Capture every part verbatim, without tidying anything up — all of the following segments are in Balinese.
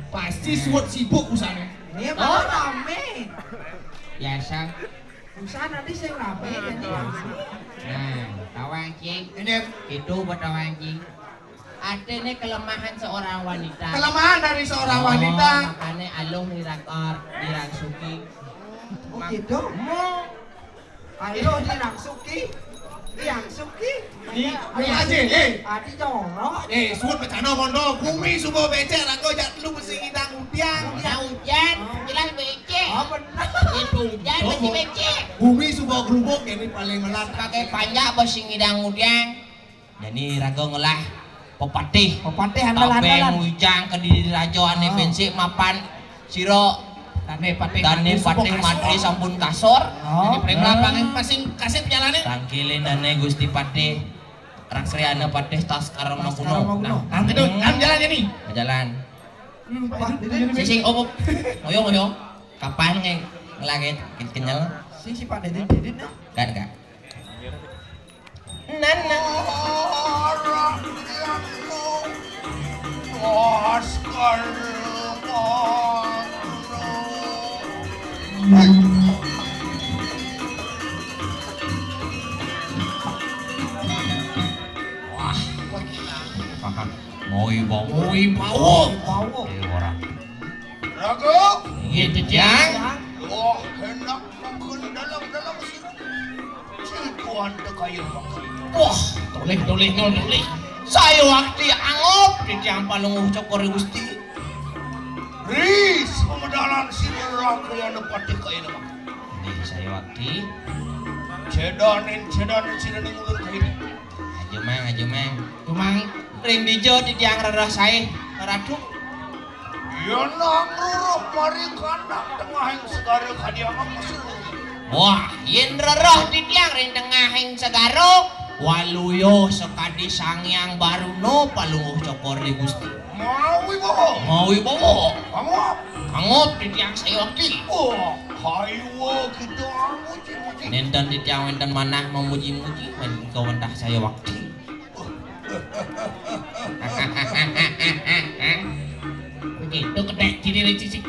Pasti suwet sibuk usahane. Ini malah rame. Biasa. Usaha nanti sing rame, jadi rame. Nah, tawang, Cing. Ini. Itu buat tawang, Cing. Artinya kelemahan seorang wanita. Kelemahan dari seorang wanita. Makanya aluh dirang-, dirangsuki. Oh, gitu. Mau Ayo, dirangsuki. Dirangsuki. Di, di aja, eh. Adi jorok. Eh, suwet pecana kondo. Gumi suba becek, rangga jak telu besi ngidang udiang. Nah, ujan, jelas becek. Oh, bener. Itu ujan, mesti becek. Gumi suba grubuk, ini paling melat. Pakai panjak, besi ngidang udiang. Jani raga ngelah pepatih. Pepatih andalan-andalan. Tabeng wijang kediri raja ane bensik mapan sira. Dane patih Dane Madri patih sumpung Madri kasor. Sampun kasor. Oh. Dadi premla pangin pasing kasih penyalane. Tangkilin dane Gusti Patih Raksriana Patih Taskara Maguna. Taskara Maguna. Nah, am itu, am jalan ini. Jalan. Sing, sing, opo? Ngoyo, ngoyo. Kapan nge-, ngelakit kenyel? Sing si Pak Dede Didit, nah. Kan, kan. Neneng ora aku bos kerungu. Wah, wah. Mau ibawa. Mau ibawa. Mau ibawa. Eh, ora. Raga. Iya, Jejang. Wah, enak makan dalam-dalam sih. Situan dekayan makan. Wah, toleh, toleh, nyol, toleh. Saya wakti anggap di tiang palung cokor Gusti. Ris, pemedalan sini raga yang nepati kain makan. Ini saya wakti. Cedanin, cedanin sini ning ulun kain. Aja, Mang, aja, Mang. Aja, Mang. Ring dija titiang rereh sae, Ratu? Yen nang rereh mari kandang tengahing segara kadiang aku sira. Wah, yen rereh titiang ring tengahing segara, waluya sakadi Sang Hyang Baruna palungguh cokor di Gusti. Mawi bawa. Mawi bawa. Anggap. Anggap titiang saya wakti. Wah, haiwa kita muji-muji. Nenten titiang wenten manah memuji-muji, men kawentah saya wakti. Begitu kedek ciri cicik.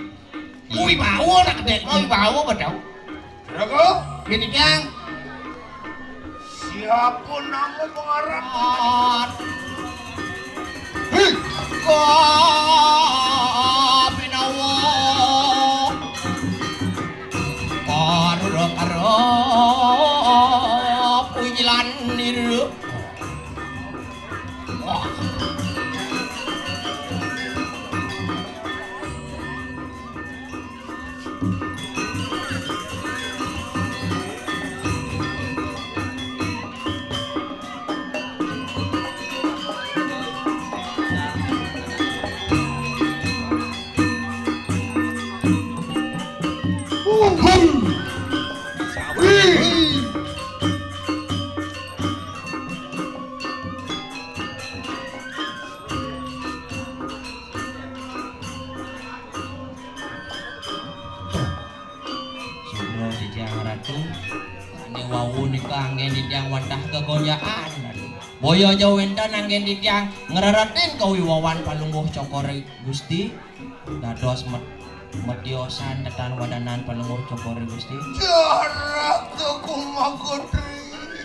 Kui bau nak kedek. Kui bau betul. Raga? Gini, Kang. Siapa nama pengarang? Hei! Kapinawa. Karo-karo kuilan niru. Sugra titiang Ratu, ane wau nika anggen titiang wantah gegonjakan. Boya ja wenten anggen titiang ngreretin kawiwawan palungguh cokor Gusti. Dados met-, metiosan tetan wadanan palungguh cokor Gusti. Jarak tuku makutri.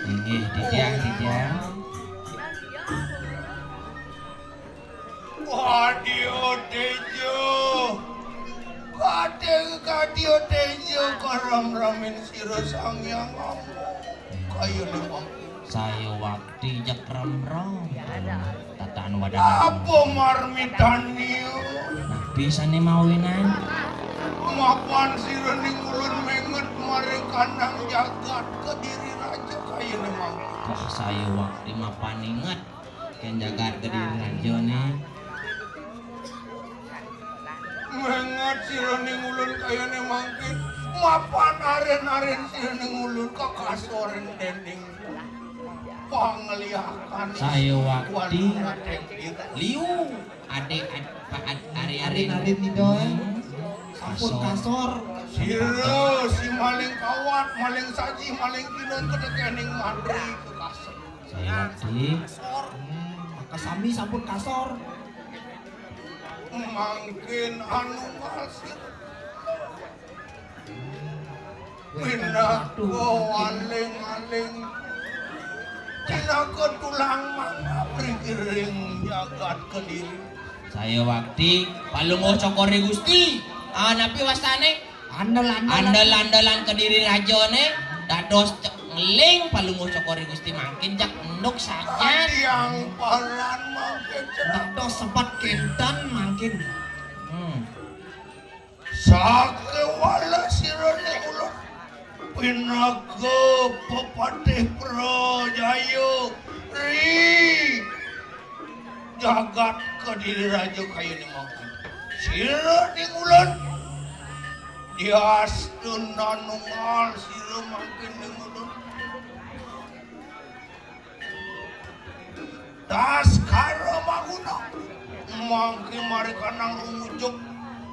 Inggih, titiang, titiang. Kadya tejo. Kadya, kadya tejo karam-ramin sira Sang Hyang Ambo. Kayune mangke. Saya wakti jak ram-ram. Tatan wadah. Apa marmitane? Nah, bisane mawinan. Mapan sira ning ulun menget mari kanang jagat Kediri Raja kayune mangke. Wah, saya wakti mapan inget. Ken jagat Kediri Raja ne. Menget sira ning ulun kayane mangkin. Mapan aren-aren sira ning ulun kakasoren dening pangliakan. Saya wakti. Liu, adik ad-, pa-, ad-, ari-ari. Arin-arin nida, eh. Hmm. Sampun kasor. Kasor. Sira si maling kawat, maling saji, maling kinun kedekening mantri kekasor. Saya wakti. Kasor. Hmm, maka sami sampun kasor. Mangkin anu ngalsir. Minangka aling-aling pinaka tulang mangap ring jagat Kediri. Saya wakti Palungguh Cokor I Gusti. Ah, napi wastane? Andel-andelan. Andel-andelan Kediri Rajane dados cek ngeling Palungguh Cokor I Gusti mangkin jak enduk sajan. Adiang paran mangkin. Dados sebet kinten mangkin. Hmm. Sakewala sira ning ulun pinaka pepatih prajaya ri jagat Kediri Raja kayune mangkin. Sira ning ulun diastun nanunggal sira mangkin ning ulun. Taskara maguna mangke mari kanang rumujuk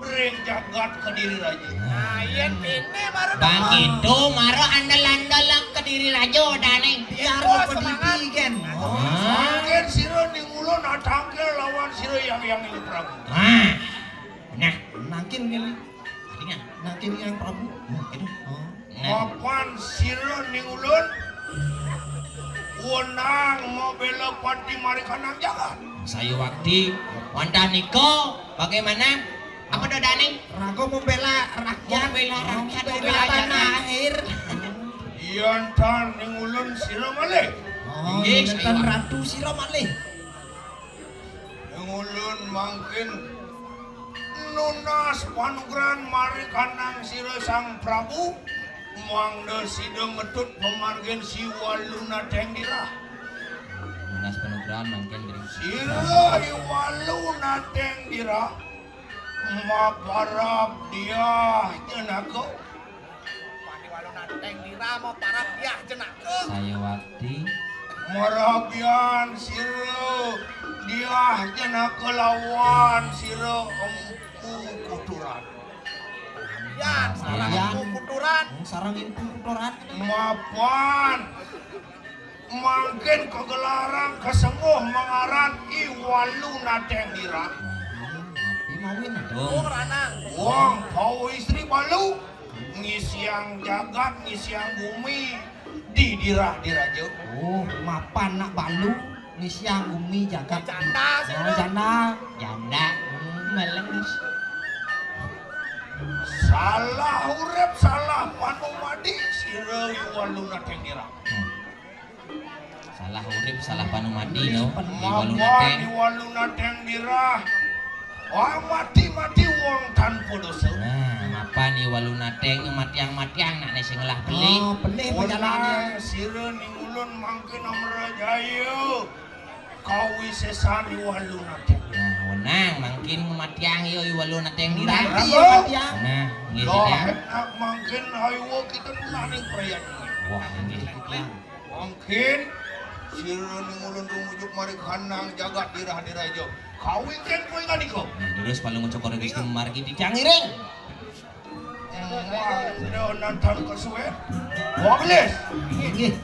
ring jagat Kediri Raja. Nah, yen kene mara bang tepuk. Itu mara andel-andel Kediri Raja dane. Biar oh, semangat. Gen. Oh. Mangkin sira ning ulun atangkil lawan sira yang yang ini Prabu. Ah. Nah, nangkil ngene. Artinya, nangkil yang Prabu. Nah, itu. Oh. Nah. Mapan sira ning ulun wenang mabela pati mari kanang jagat. Saya wakti wantah nika bagaimana? Apa dodane? Raga membela rakyat. Membela rakyat, membela tanah air. Yen tan ning ulun sira malih. Oh, inggih, yen tan ratu sira malih. Ning ulun mangkin nunas panugrahan mari kanang sira Sang Prabu, mangda sida ngetut pamargin si Walu Nateng Dirah. Nunas panugrahan mangkin ring sira I Walu Nateng Dirah maparab diah jenaka. Pani Walu Nateng Dirah maparab diah jenaka. Saya wakti. Marabian sira diah jenaka lawan sira Empu Kuturan. Yan, sarang Yan. Empu Kuturan. Hmm, sarang Empu Kuturan. Mapan. Mangkin kagelaran kasengguh mangaran I Walu Nateng Dirah. Napi mawin? Wong ranang. Wong pau istri balu ngisiang jagat, ngisiang bumi di dirah diraja. Oh, mapan nak balu ngisiang bumi jagat. Janda sih. Oh, janda. Janda. Hmm, meleng. Salah urip, salah panumadi sira I Walu Nateng Dirah. Hmm. Salah urip, salah panumadi, no. Mapan I Walu Nateng. I Walu Nateng Dirah. Wah, mati-mati wong tanpa dosa. Nah, mapan I Walu Nateng matiang-matiang nak ne sing ngelah pelih. Oh, pelih pejalan ya. Wenang sira ning ulun mangkin amrajaya. Kawisesan I Walu Nateng. Nah, wenang mangkin matiang ya I Walu Nateng Dirah. Mati ya matiang. Nah, nggih. Lah, enak mangkin ayo kita nulaning perayaan. Wah, nggih. Mangkin sira ning ulun rumujuk mari kanang jagat dirah diraja. Kawingken kowe nganika. Nah, terus Palungguh Cokor I Gusti mamargi titiang ngiring. Mangda nantang kesuwen. Wablis. Nggih.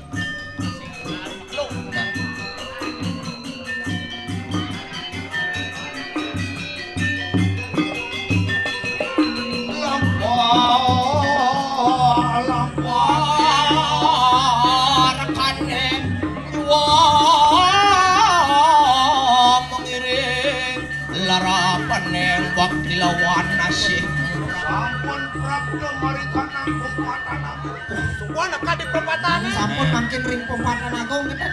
Lampah, lampah, rekane, wong mengiring larapaning bakti lawan nasib. Sampun prapta mari kanang pempatan agung. Suwan ka di pempatan. Sampun mangkin ring pempatan agung, ngeten.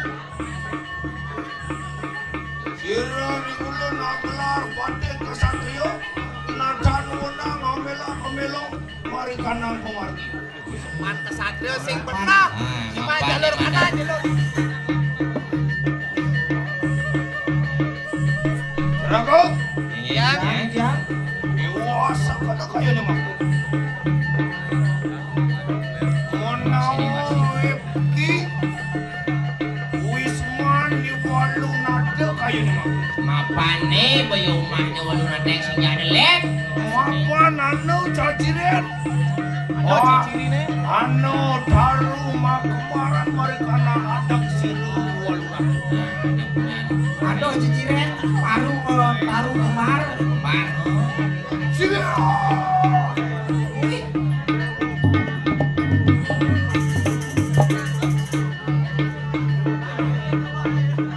Sira ning ulun agelar patih kesatria, nadan wenang amela-amela, mari kanang pamargi. Man kesatria sing bener. Ah, mapan jalur kanan, jalur. Raga. Iya, iya. Dewasa kada kaya ni mah. Menawi ki Wisman di Walu Nada kaya ni mah. Mapane baya umahnya Walu Nada sing jadi lek. Mapan anu cacirin. Anu cacirine. Anu taru makemaran mari kana adeg siru Walu Nada. Aduh, ciciren, paru, eh, paru kembar. Kembar. Sini. Wih.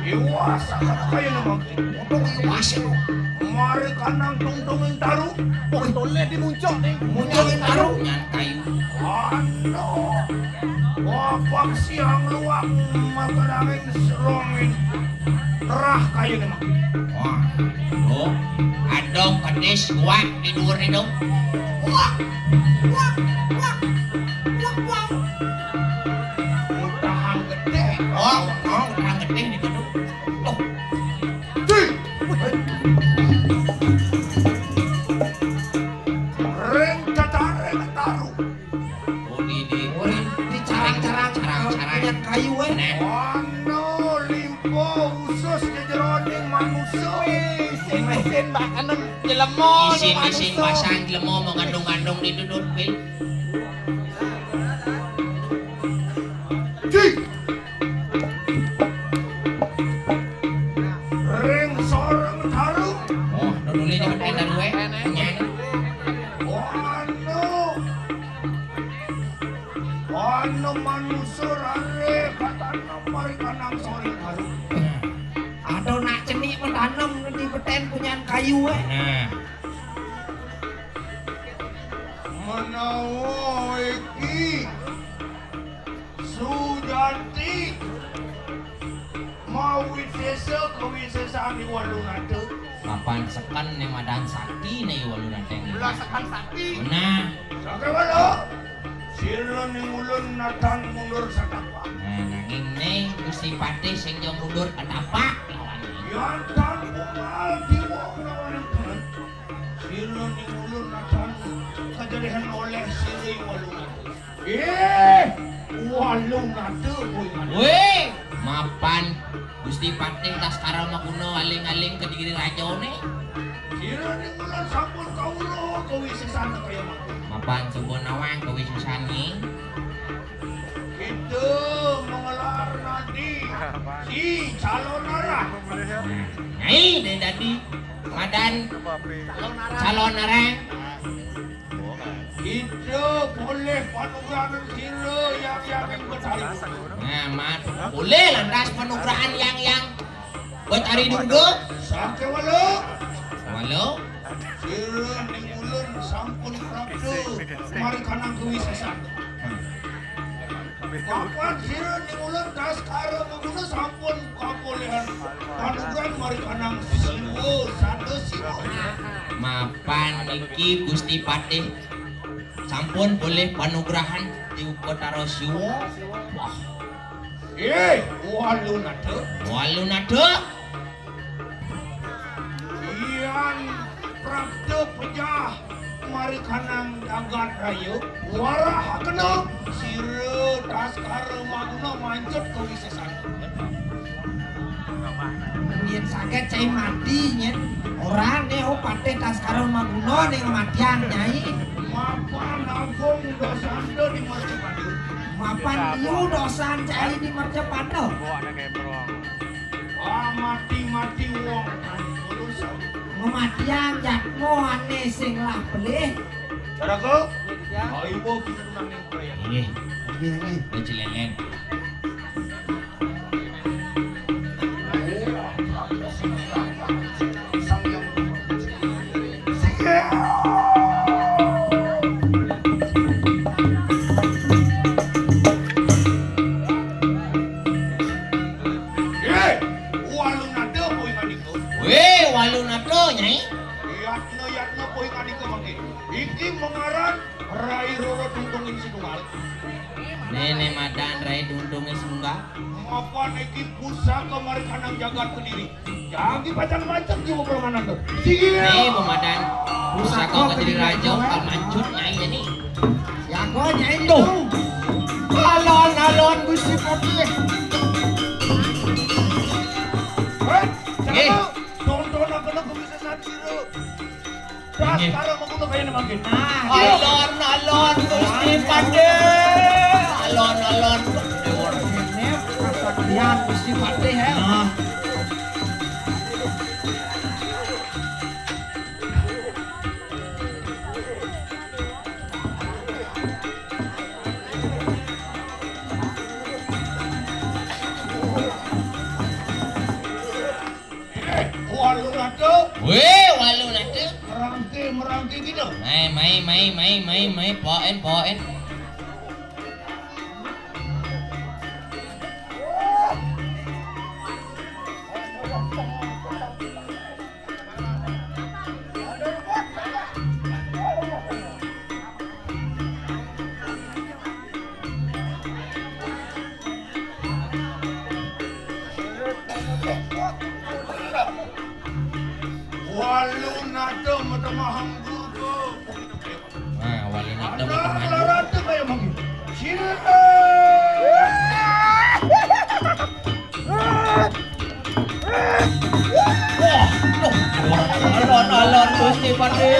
Iwas, kaya nama. Untung iwas itu. Mari kanang tungtungin taru. Wah, toleh di muncak nih. Muncak taru. Nyan kayu. Anu. Wapak siang luang makarangin serongin. Terah kaya nama. Wah, tuh. Adong kedis gua di dua nih dong. Wah, wah, wah, wah, wah. Utahang gede. Oh, oh, utahang gede di gedung. Oh. Cih. Ring cacare taru. Oh, di, di, oh, di, di carang-carang, carang-carang. Minyak kayu, eh. Nah. Ono limpo usus jejeroning manusia. Isin-isin bakanen jelema. Isin-isin basang jelema mengandung-andung di dudut, Pil. Cih. Ring sorong taru. Oh, dodole cepet pindah duwe. Nyen. Oh, anu. Oh, anu manusa rare katana mari kanang sorong taru. Ada nak cenik mentanem di beten punyan kayu, eh. Nah. Menawa iki sujati mawisesa kawisesane Walunata. Mapan seken ne madan sakti ne Walunata. Mula seken sakti. Nah. Sakewala. Sira ning ulun natan mundur satapak. Nah, nanging ne Gusti Patih sing jo mundur ketapak lawan. Yantan bungal diwa lawan. Sira ning ulun natan kajadihan oleh sira Walunata. Eh, Walunata kowe. Weh, mapan Gusti Patih Taskara Maguna aling-aling Kediri rajane. Sira ning ulun sampun kawula kawisesan kaya mangke. Mapan suba nawang kawisesane. Kita mengelar nadi si calon arah. Nah, nyai deh dadi madan calon arah. Kita boleh panugrahan sira yang yang betari. Nah, mat boleh lantas panugrahan yang yang betari dulu. Sakewala. Walau. Sira ning ulun sampun prapta mari kanang kawisesan. Papan sira ning ulun Taskara Maguna sampun kapolehan panugrahan mari kanang Siwa, Sanda Siwa. Mapan niki Gusti Patih sampun polih panugrahan ti Batara Siwa. Wah. Eh, Walunata. Walunata. Yan prapta pejah mari kanang jagat raya, warah kena sira Taskara Maguna mancut kawisesan. Yen saget cai mati, nyen. Ora ne, oh, Patih Taskara Maguna ne ngamatiang, Nyai. Mapan agung dosanda di Mercapada. Mapan liu dosan cai di Mercapada. Ah, mati-mati wong. Ngamatiang jadma ane sing lah pelih. Caraku? Ayo, Bu, kita tunang ning perayaan. Nggih. Nggih, nggih. Cilelen. Eh, Walunata apa yang ngadika? Weh, Walunata, Nyai. Yatna, yatna apa yang ngadika mangke? Iki mengaran Rai Roro Tuntung ing Sinunggal. Nene madan Rai Tuntung ing Sinunggal. Mapan iki pusaka mari kanang jagat Kediri. Jagi pacang macet jiwa permanan tu. Sigi. Nih, pemadan pusaka Kediri Raja bakal mancut, Nyai, ini. Siapa, Nyai, tuh? Alon-alon Gusti Patih. Eh, eh. Tonton apa nak bisa sandiro? Inggih. Taskara Maguna kaya mangkin. Nah, alon-alon Gusti Patih. Alon-alon. Ini kesaktian Gusti Patih, ya. Nah. Walu nate. Weh, walu nate. Merangke, merangke gitu. Mai, mai, mai, mai, mai, mai, bawain, bawain. Walu nate mata maham guru. Nah, walu nate mata maham. Rata kayak manggi. Sila. Wah, loh. Alon, alon, Gusti Pati.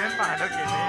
Kan padha kene.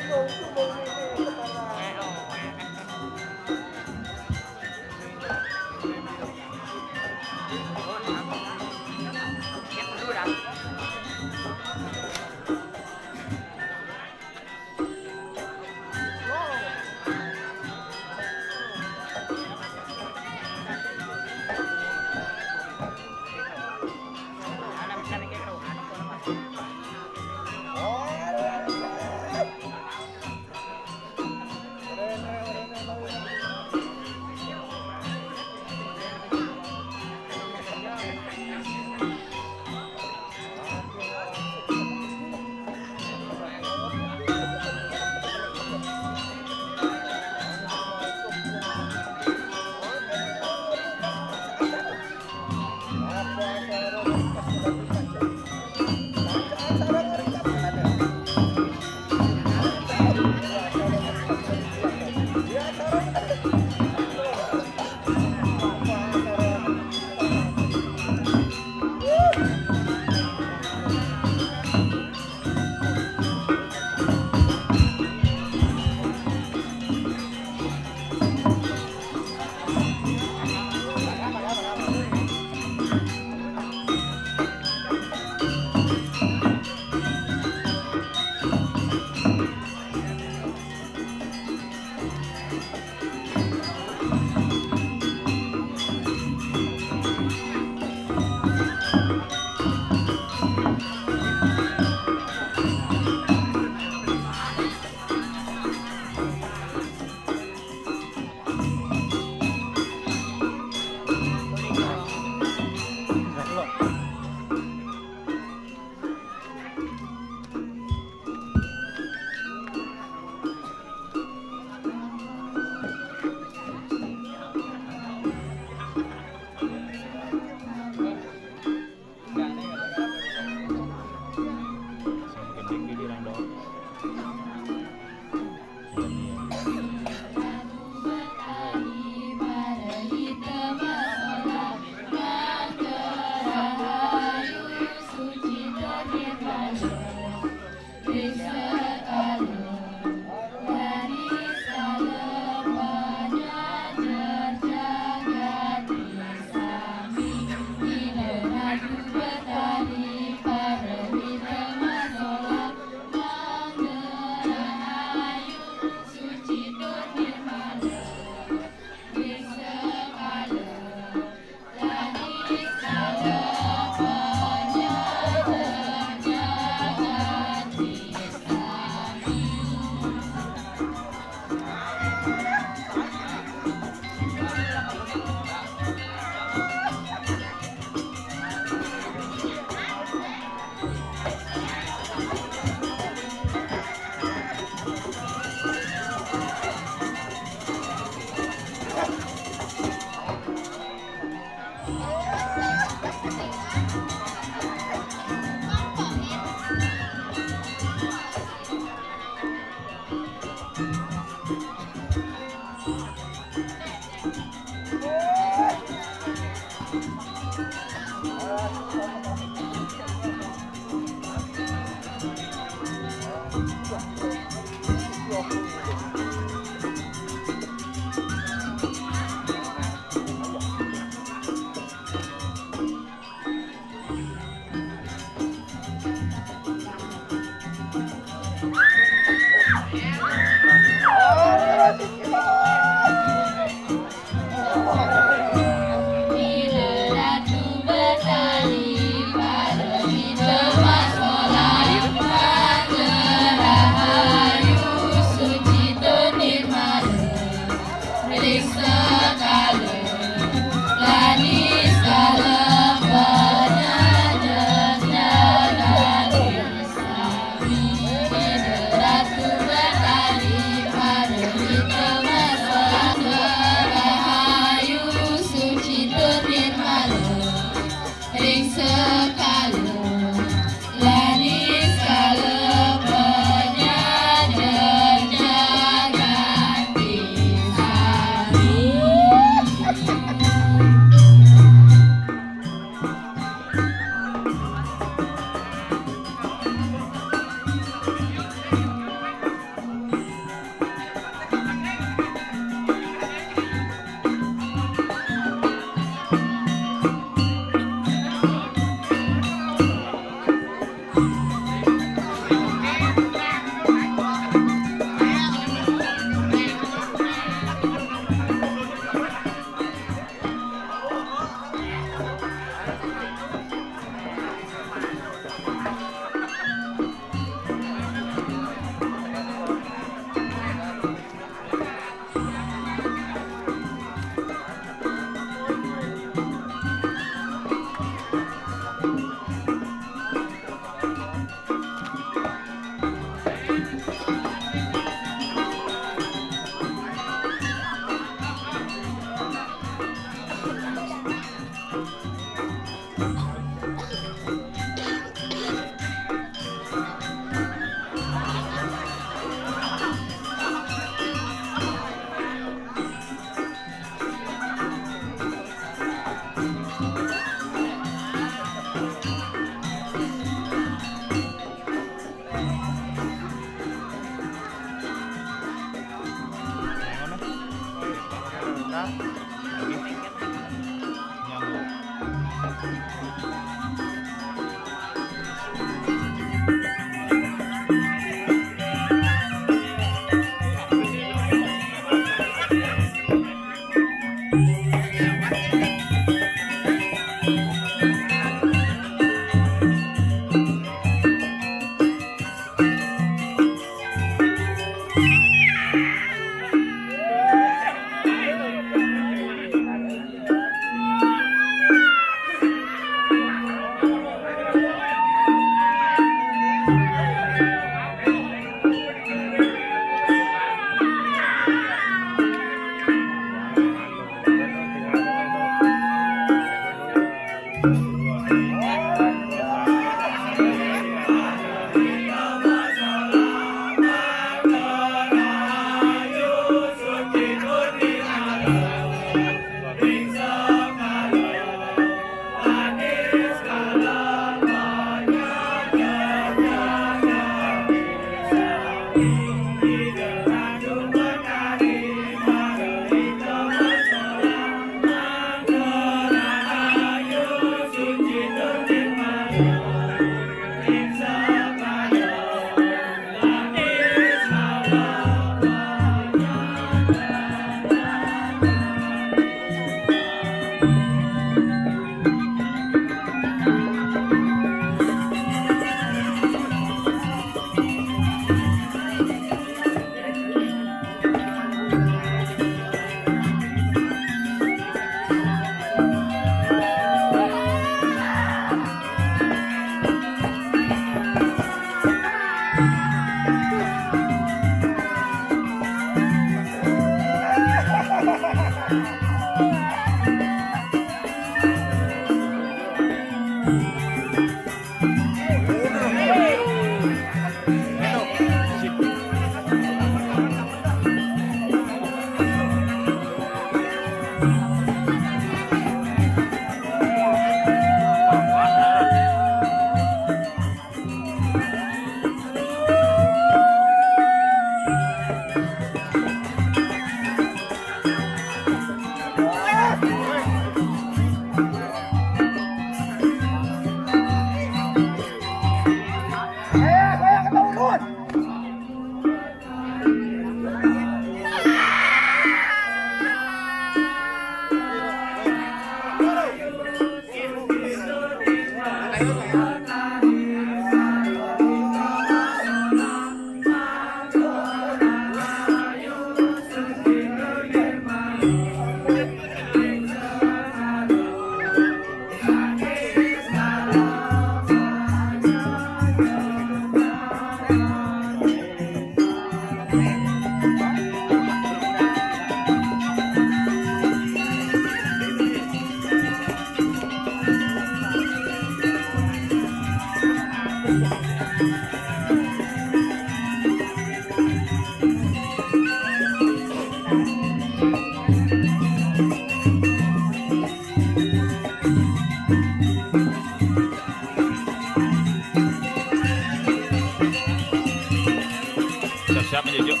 Siap-siap, Juk.